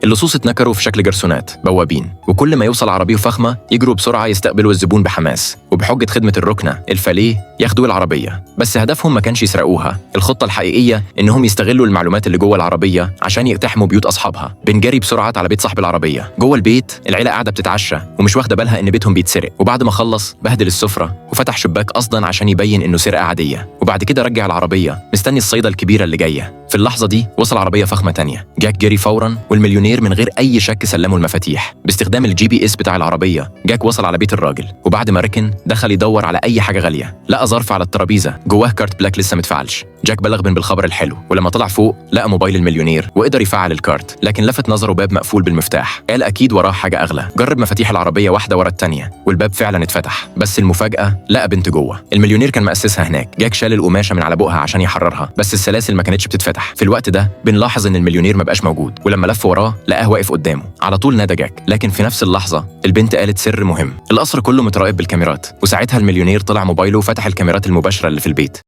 اللصوص اتنكروا في شكل جرسونات بوابين، وكل ما يوصل عربية فخمة يجروا بسرعة يستقبلوا الزبون بحماس، وبحجه خدمة الركنه الفاليه ياخدوا العربية. بس هدفهم ما كانش يسرقوها، الخطة الحقيقية انهم يستغلوا المعلومات اللي جوه العربية عشان يقتحموا بيوت اصحابها. بنجري بسرعة على بيت صاحب العربية. جوه البيت العيلة قاعدة بتتعشى ومش واخده بالها ان بيتهم بيتسرق، وبعد ما خلص بهدل السفرة وفتح شباك قصدا عشان يبين انه سرقه عادية، وبعد كده رجع العربية مستني الصيده الكبيرة اللي جاية. في اللحظة دي وصل عربية فخمة تانية. جاك جري فورا، والمليونير من غير اي شك سلمه المفاتيح. باستخدام ال GPS بتاع العربية جاك وصل على بيت الراجل، وبعد ما ركن دخل يدور على اي حاجة غالية. لقى ظرف على الترابيزة جواه كارت black لسه متفعلش. جاك بلغ بن بالخبر الحلو، ولما طلع فوق لقى موبايل المليونير وقدر يفعل الكارت، لكن لفت نظره باب مقفول بالمفتاح. قال اكيد وراه حاجة اغلى. جرب مفاتيح العربية واحدة ورا الثانية والباب فعلا اتفتح، بس المفاجاة لقى بنت جوه. المليونير كان مأسسها هناك. جاك شال القماشه من على بقها عشان يحررها، بس السلاسل ما كانتش بتتفتح. في الوقت ده بنلاحظ ان المليونير ما بقاش موجود، ولما لف وراه لقاه واقف قدامه. على طول نادى جاك، لكن في نفس اللحظة البنت قالت سر مهم: القصر كله متراقب بالكاميرات. وساعتها المليونير طلع موبايله وفتح الكاميرات المباشرة اللي في البيت.